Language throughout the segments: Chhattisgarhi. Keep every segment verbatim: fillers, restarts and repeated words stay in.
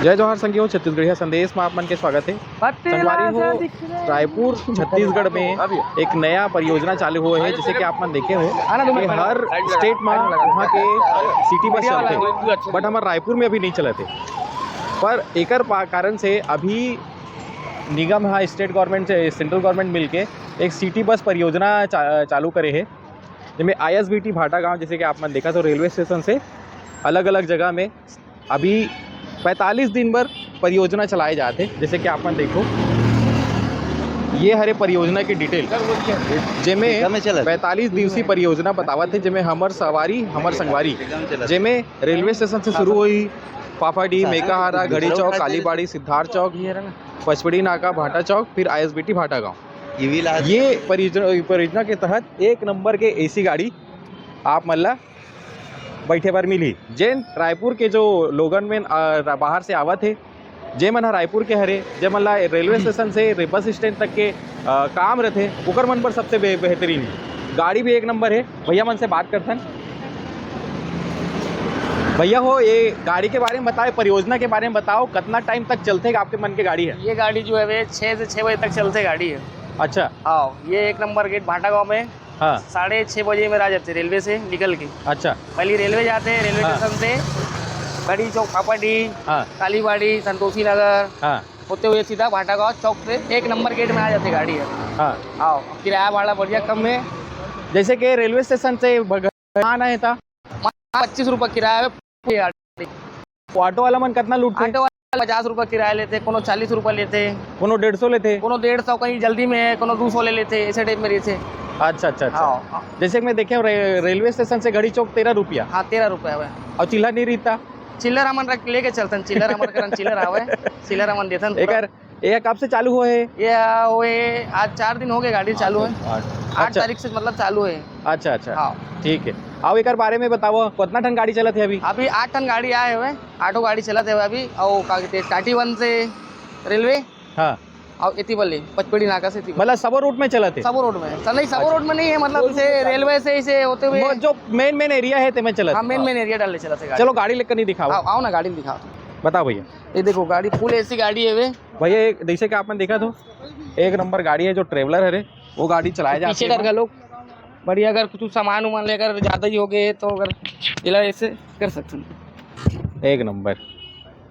जय जोहार संगी हो, छत्तीसिया संदेश में आप मन के स्वागत हे। संगवारी हो, रायपुर छत्तीसगढ़ में एक नया परियोजना चालू होय हे, जैसे कि आप मन देखे हो कि हर स्टेट में वहाँ के सिटी बस चलथे, बट हमर रायपुर में अभी नहीं चलत हे। पर एकर पा-, कारण से अभी निगम ह, स्टेट गवर्नमेंट से सेंट्रल गवर्नमेंट मिलके एक सिटी बस परियोजना चा-, चालू करे हे, जेमे आईएसबीटी भाटागांव, जैसे कि आप मन देखा तो रेलवे स्टेशन से अलग-अलग जगह में अभी पैंतालीस दिन बर परियोजना चलाए जात हे। जैसे कि आप मन देखो, ये हरे परियोजना की डिटेल, जेमे पैंतालीस दिवसीय परियोजना बतावत हे, जेमे हमर सवारी हमर संगवारी, जेमे रेलवे स्टेशन से शुरू होही, फाफाडीह, मेकाहारा, घड़ी चौक, कालीबाड़ी, सिद्धार्थ चौक, पचपड़ी नाका, भाटा चौक, फिर आईएसबीटी भाटागांव। ये परियोजना, परियोजना के तहत एक नंबर के एसी गाड़ी आप मन ला बैठे बर मिलही। जेन रायपुर के जो लोगन में, अ, बाहर से आवत हे, जे मन ह रायपुर के हरे, जे मन ला रेलवे स्टेशन से रे-, बस स्टैंड तक के, अ, काम रथे, ओकर मन बर सबसे बे-, बेहतरीन हे। गाड़ी भी एक नंबर हे। भैया मन से बात करथन। भैया हो, ये गाड़ी के बारे में बताओ, परियोजना के बारे में बताओ, कितना टाइम तक चलथे आपके मन के गाड़ी हे? ये गाड़ी जो है, वे छः से छः बजे तक चलथे गाड़ी हे। अच्छा। हाँ, ये एक नंबर गेट भाटागांव में हाँ। साढ़े छः बजे मेर आ जाथे रेलवे से निकल के। अच्छा। पहली रेलवे जाथे, रेलवे हाँ। स्टेशन से घड़ी चौक, फाफाडीह, हाँ। कालीबाड़ी, संतोषी नगर हाँ। होते हुए सीधा भाटागांव चौक से एक नंबर गेट में आ जाथे गाड़ी हे। हाँ। हाँ, किराया भाड़ा बढ़िया कम हे। जैसे कि रेलवे स्टेशन से आना हे त? पच्चीस रुपया किराया हे। ऑटो वाला मन कितना लूटथे? ऑटो वाला पचास रुपया किराया लेथे, कोनो चालीस रुपया लेथे, कोनो डेढ़ सौ लेथे, कोनो डेढ़ सौ, कहीं जल्दी में हे, कोनो दो सौ ले लेथे, ऐसे टाइप में रहिथे। अच्छा, अच्छा, अच्छा। हाँ। जैसे कि मैं देखे हूँ, रे-, रेलवे स्टेशन से घड़ी चौक तेरह रुपया। हाँ, तेरह रुपया हे। अउ चिल्लर नहीं रहिथे? चिल्लर हमन रख, लेके चलथन, चिल्लर हमर करन चिल्लर हवे, चिल्लर हमन देथन पूरा। एकर, ये कब से चालू होय हे? ये होय, आज चार दिन हो गए गाड़ी चालू हे। आठ, आठ। आठ अच्छा। तारीख से मतलब चालू हे। अच्छा, अच्छा। हाँ। ठीक हे। अउ एकर बारे में बताओ, कितना ठन गाड़ी चलत हे अभी? अभी आठ ठन गाड़ी आए हुए, आठों गाड़ी चलत हे अभी। अउ का कहते, टाटी वन से रेलवे। हाँ। अउ एती बले, पचपेड़ी नाका से एती बले। मतलब सबो रूट में चलत हे? सबो रूट में। स-, नहीं, सबो अच्छा। रूट में नहीं हे, मतलब इसे रेलवे से इसे होते हुए वो जो मेन, मेन एरिया हे, तेमे चलत हाँ, हे। मेन, हाँ। मेन एरिया डाले चलत हे गाड़ी। चलो, गाड़ी लेकर नहीं दिखाओ। आओ, आओ ना, गाड़ी दिखाओ। बताओ भैया। ये देखो, गाड़ी फुल एसी गाड़ी हे वे। भैया, एक जैसे कि आप मन देखा तो, एक नंबर गाड़ी हे, जो ट्रेवलर हरे, वो गाड़ी चलाए जात पीछे हे। डर घलो बढ़िया, अगर कुछ सामान उमान लेकर ज्यादा ही हो गए तो अगर इला ऐसे कर सकते हैं। एक नंबर।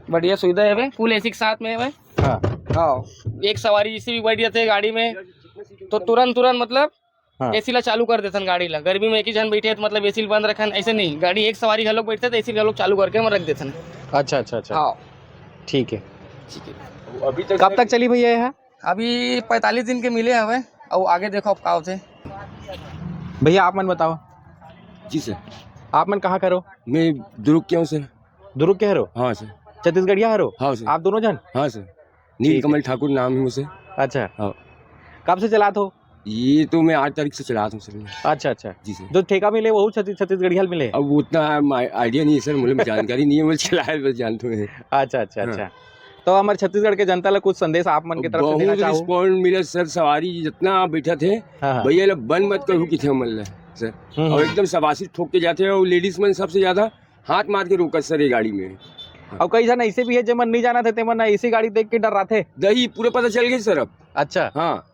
बढ़िया सुविधा हे वे, फुल एसी के साथ में हे वे। हाँ। हाँ, एक सवारी जैसे भी बैठ जाते हैं गाड़ी में, तो तुरंत, तुरंत मतलब हाँ। एसी ला चालू कर देथन गाड़ी ला। गर्मी में एक ही जन बैठे हे तो मतलब एसी ला बंद रखन, ऐसे नहीं, गाड़ी एक सवारी घलोक बैठते तो एसी घलोक चालू करके हम रख देथन। अच्छा, अच्छा, अच्छा। हाँ। ठीक हे। ठीक हे। अभी तक कब तक चली भैया ये? अभी पैंतालीस दिन के मिले हवे, अउ आगे देखो अब का होथे। भैया, आप मन बताओ। जी सर। आप मन कहाँ के हरो? मैं दुर्ग के हूँ सर। दुर्ग के हरो? हाँ सर। छत्तीसगढ़िया हरो? हाँ सर। आप दोनों जन? हाँ सर। नील ठीक हे। कमल ठाकुर नाम हे मोर सर। अच्छा। हाँ। कब से चलात हो? ये तो मैं आठ तारीख से चलात हूँ सर मैं। अच्छा, अच्छा। जी सर। जो ठेका मिले, वो छत्तीस-, छत्तीसगढ़िया मिले? अब उतना हम आ-, idea नहीं हे सर, मतलब जानकारी नहीं हे, मैं चलाए बस जानता हूँ। अच्छा, अच्छा, हाँ। अच्छा। तो हमर छत्तीसगढ़ के जनता ला कुछ संदेश आप मन के तरफ से देना बहुत चाहो? Response मिला सर, सवारी जितना बैठा थे, हाँ, हाँ। भैया ला बंद मत करो किथे मन ला सर। हम्म, अउ हम्म। एकदम शाबाशी ठोक के जाथे, अउ ladies मन सबसे ज्यादा हाथ मार के रोकत सर ये गाड़ी में। अउ कई झन ऐसे भी हे, जेमन नहीं जानत हे, तेमन एसी गाड़ी देख के डर्राथे। नहीं, पूरा पता चल गया सर अब। अच्छा। हाँ।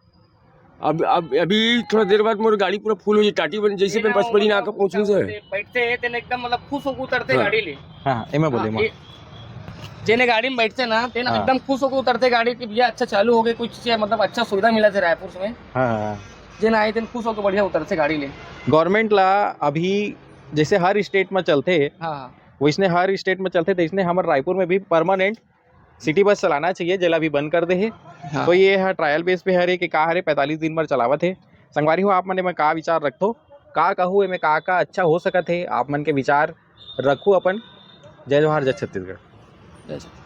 अब, अब, अभी थोड़ा देर बाद मोर गाड़ी पूरा फुल हो जाए, टाटी बन, जैसे मैं पचपड़ी नाका पहुंचूं सर। बैठते हैं, तेन एकदम मतलब खुश होके उतरते हाँ। गाड़ी ले। हाँ, हाँ, एमे बोले, हाँ, एमे। ये, जेने गाड़ी में बैठते ना, तेन हाँ। एकदम खुश होके उतरते गाड़ी कि भैया अच्छा चालू हो गए, कुछ चीजें मतलब अच्छा सुविधा मिला थे रायपुर में। हाँ, हाँ। जेन आए, तेन खुश होके बढ़िया उतरते गाड़ी ले। Government ला अभी जैसे हर state में चलते, हाँ, हाँ। वैसने हर state में चलते, तैसने हमर रायपुर में भी permanent सिटी बस चलाना चाहिए, जेला अभी बंद कर दे हे। हाँ। तो ये ह trial base पे हरे कि का हरे, पैंतालीस दिन बर चलावत हे। संगवारी हो, आप मन एमा का विचार रखथो, का कहू, एमे का-का अच्छा हो सकत हे, आप मन के विचार रखू अपन। जय जोहार, जय छत्तीसगढ़। जय छत्तीसगढ़।